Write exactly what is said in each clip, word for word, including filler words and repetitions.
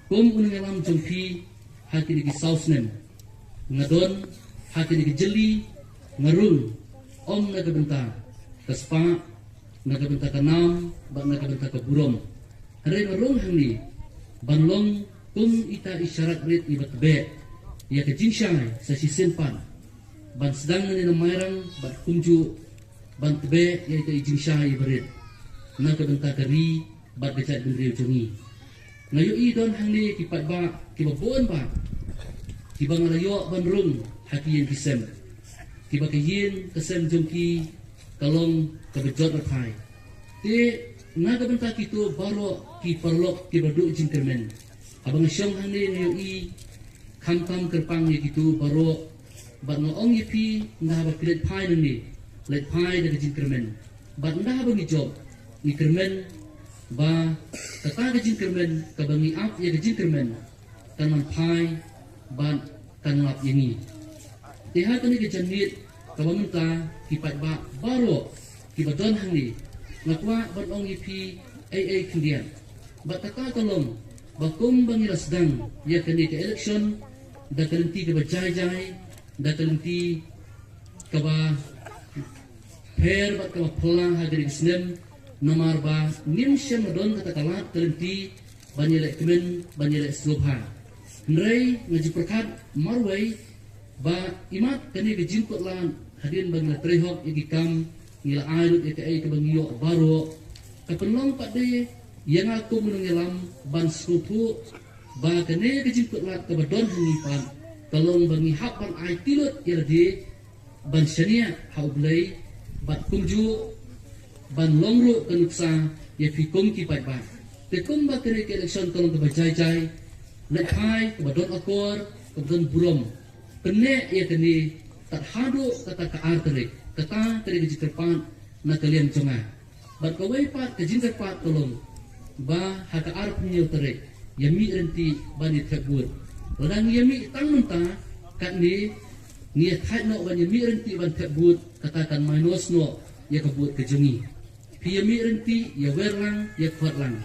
Kum u nongïalam jong phi ha kine ki saw snem, nga don ha kine ki jylli, nga rung, ym na ka bynta ka spah, na ka bynta ka nam bad na ka bynta ka burom. Hynrei nga rung hangne ban long kum ita i sharak rit iba tbeh ïa ka jingshai sa shisien pat, ban sdang nangne na Mairang bad kumjuh ban tbeh ïa ita i jingshai iba rit na ka bynta ka ri bad ka jaitbynriew jong ngi. Nga ïohi don hangne ki paidbah kiba bun bah kiba nga la ïoh ban rung ha ki ïing ki sem, kiba ka ïing ka sem jong ki ka long kaba jot haphai. Te na ka bynta kito baroh ki paralok kiba duh jingkyrmen, haba nga shong hangne nga ïohi khamtam kyrpang ïa kito baroh, bad nga ong ïa phi, ynda haba phi leit phai nangne, leit phai da ka jingkyrmen. Bad ynda haba ngi jop, ngi kyrmen ba kata ka jingkyrmen kaba ngi ap ïa ka jingkyrmen kan wan phai bad kan lap ïa ngi. Te ha kane ka janmiet kaba mynta, ki paidbah baroh kiba don hangne, nga kwah ban ong ïa phi ei ei khyndiat. Bad kata ka long ba kumba ngi la sdang ïa kane ka election da ka lynti kaba jai jai, da ka lynti kaba pher bad kaba phylla ha kane ka snem, namar ba ngim shym la don kata ka lad ka lynti ban ïaleh kmen, ban ïaleh sngewbha. Hynrei nga ju pyrkhat marwei ba imat kane ka jingkut lad, hadien ba ngi la trei hok ïa ki kam, ngi la ai lut ïa kaei kaba ngi ïoh baroh, ka pynlong pat de ïa nga kum u nongïalam ban sngewthuh ba kane ka jingkut lad kaba don ha ngi pat ka long ba ngi hap ban aiti lut ïa lade ban shaniah ha U Blei, bad kumjuh ban long ruh ka nuksa ïa phi kum ki paidbah. Te kumba kane ka election ka long kaba jai jai, leit phai kaba don akor, kaba don burom. Pynneh ïa kane tad haduh kata ka ar tarik, kata ka dei ka jingkyrpad na ka liang jong nga. Bad kawei pat ka jingkyrpad ka long ba ha ka arphew hynñiew tarik, ïa mih ryntih ban ïa thep vote. Lada ngi ïa mih tang mynta, katne ngi ïa thait noh ban ïa mih ryntih ban thep vote, kata kan minus noh ïa ka vote ka jong ngi. Phi ïa mih ryntih, ïa wer lang, ïa khot lang.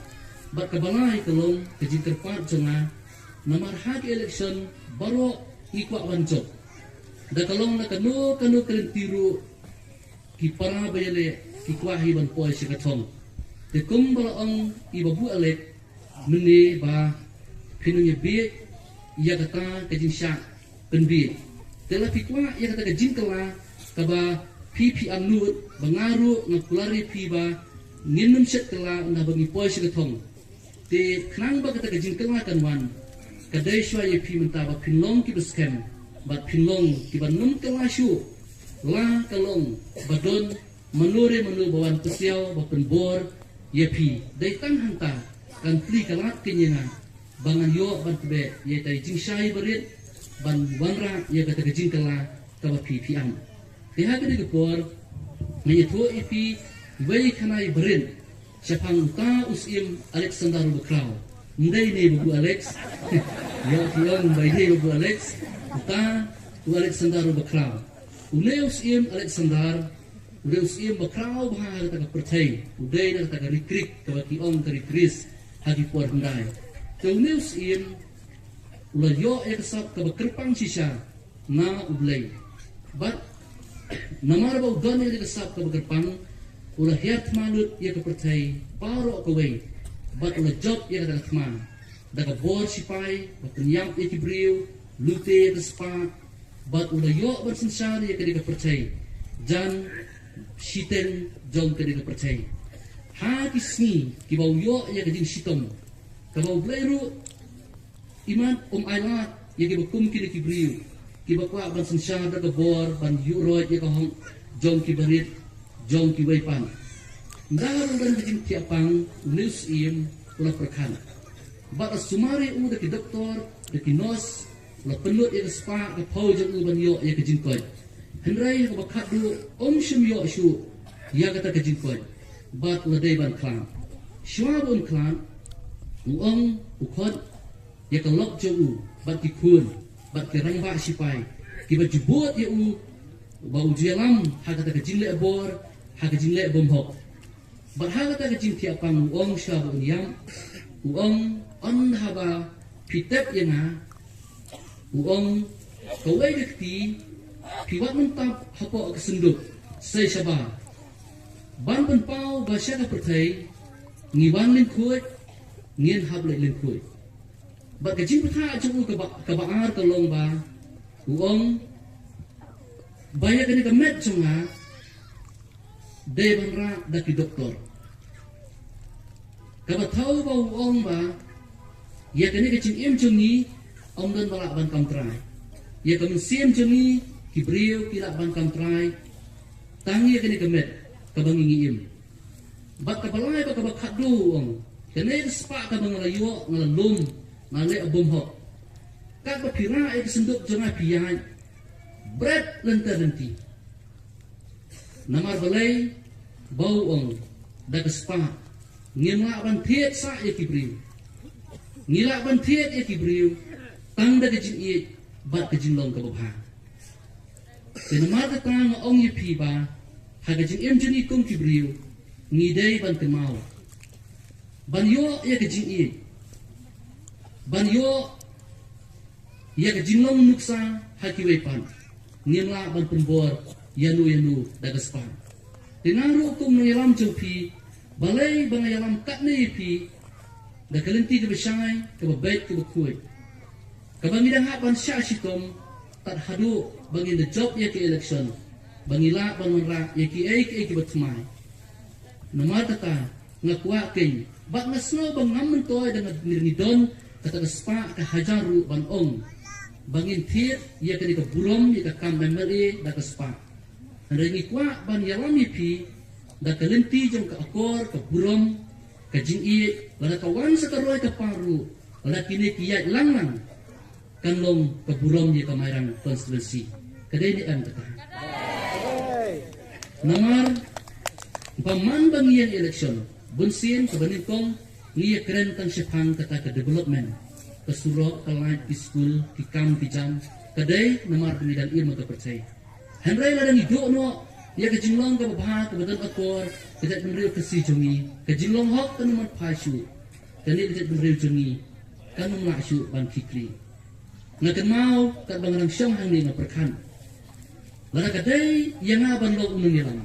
Bad kaba lai ka long ka jingkyrpad jong nga, namar ha ka election baroh ngi kwah ban jop. Da ka long na kano kano ka lynti ruh, ki para ba ïaleh ki kwah hi ban poi sha ka thong. Te kumba la ong i Babu Alex mynne ba phin ym ïa bieit ïa kata ka jingshah pynbieit. Te la phi kwah ïa kata ka jingkylla kaba phi phi am nud, ba nga ruh nga kular ïa phi ba ngin ym shet kylla ynda ba ngi poi sha ka thong. Te khnang ba kata ka jingkylla kan wan, ka dei shuwa ïa phi mynta ba phin long kiba skhem bad phin long kiba nym kylla shuh. La ka long ba don mano re mano ba wan pyrsiaw ba pynbor ïa phi, dei tang hangta kan plie ka lad ka ïing ba ngan ïoh ban tbeh ïa ita i jingshai barit ban wanrah ïa kata ka jingkylla kaba phi phi am. Te ha kane ka por nga ïathuh ïa phi wei khana i barit shaphang uta u Syiem Alexander Rubakhraw. Ym dei ne Babu Alex? Ïa, phi ong ym dei ne Babu Alex. Uta u Alexander Rubakhraw. Une u Syiem Alexander u dei u syiem ba khraw bha ha kata ka pyrthei. U dei na kata ka Ri Krik kaba ki ong ka Ri Kris ha ki por hyndai. Te une u syiem u la ïoh ïa ka sap kaba kyrpang shisha na U Blei. Bad namar ba u don ïa ka sap kaba kyrpang, u la hiar thma lut ïa ka pyrthei baroh kawei, bad u la jop ïa kata ka thma da ka bor shipai ba pynïap ïa ki briew, lute ïa ka spah, bad u la ïoh ban synshar ïa kane ka pyrthei jan shiteng jong kane ka pyrthei. Ha ki sngi kiba u ïoh ïa ka jingshitom, kaba U Blei ruh imat um ailad ïa kiba kum kine ki briew kiba kwah ban synshar da ka bor ban ïuhroit ïa ka hok jong ki barit, jong kiwei pat. Ynda la don ka jingthiah pang, une u syiem u la pyrkhat. Bad la sumar ïa u da ki doktor, da ki nurse, la pynlut ïa ka spah ka phew jong u ban ïoh ïa ka jingkoit. Hynrei ha kaba khatduh um shym ïoh shuh ïa kata ka jingkoit. Bad la dei ban khlad. Shuwa ba un khlad, u ong, u khot ïa ka lok jong u bad ki khun bad ki rangbah shipai kiba ju bud ïa u ba u ju ïalam ha kata ka jingleh bor, ha ka jingleh bymhok. Bad ha kata ka jingthiah pang u ong shuwa ba un ïam, u ong, ynda haba Phi tep ïa nga, u ong, kawei ka kti, phi wad mynta hapoh ka synduk, sei shabar. Ban pynpaw ba sha ka pyrthei, ngi wan lyngkhuid, ngin hap leit lyngkhuid. Bad ka jingpyrta jong u kaba, kaba ar ka long ba, u ong, ba ïa kane ka met jong nga, dei ban rah da ki doktor. Kaba thaw ba u ong ba, ïa kane ka jingim jong ngi, ym don ba lah ban kam trai. Ïa ka mynsiem jong ngi, ki briew ki lah ban kam trai. Tang ïa kane ka met, kaba ngi ngi im. Bad kaba lai bad kaba khatduh u ong, kane ka spah kaba nga la ïoh, nga la lum, nga la leh bymhok. Katba phi rah ïa ka synduk jong nga phi ïaid bret lynter lynti. Namar balei, ba u ong, da ka spah, ngim lah ban thied sah ïa ki briew. Ngi lah ban thied ïa ki briew, tang da ka jingïeit, bad ka jinglong kaba bha. Te namar kata nga ong ïa phi ba, ha ka jingim jong ngi kum ki briew, ngi dei ban kynmaw. Ban ïoh ïa ka jingïeit. Ban ïoh ïa ka jinglong nuksa ha kiwei pat. Ngim lah ban pynbor ïano ïano da ka spah. Te nga ruh kum nongïalam jong phi, balei ba nga ïalam katne ïa phi, da ka lynti kaba shai, kaba beit, kaba khuid. Kaba ngi dang hap ban shah shitom, tad haduh ba ngin da jop ïa ka election, ba ngi lah ban wanrah ïa kiei kiei kiba thymmai. Namar kata, nga kwah keiñ, bad nga sngew ba ngam myntoi da nga ngi don kata ka spah ka hajar ruh ban ong ba ngin thied ïa kane ka burom ïa ka kam M L A da ka spah. Hynrei ngi kwah ban ïalam ïa phi da ka lynti jong ka akor, ka burom, ka jingïeit, lada ka wan sa ka roi ka par ruh, lada kine ki ïaid lang lang, kan long ka burom ïa ka Mairang constituency. Ka dei ne em kata? Namar ba man ba ngi ïeng election, bun sien kaba nyngkong ngi ïakren tang shaphang kata ka development, ka surok, ka light, ki skul, ki kam ki jam. Ka dei namar ba ngi dang im ha ka pyrthei. Hynrei lada ngi duh noh ïa ka jinglong kaba bha kaba don akor ka jaitbynriew Khasi jong ngi, ka jinglong hok kan ym phai shuh. Kane ka jaitbynriew jong ngi kan ym lah shuh ban khih khlieh. Nga kynmaw katba nga dang shong hangne nga pyrkhat, lada ka dei ïa nga ban long u nongïalam,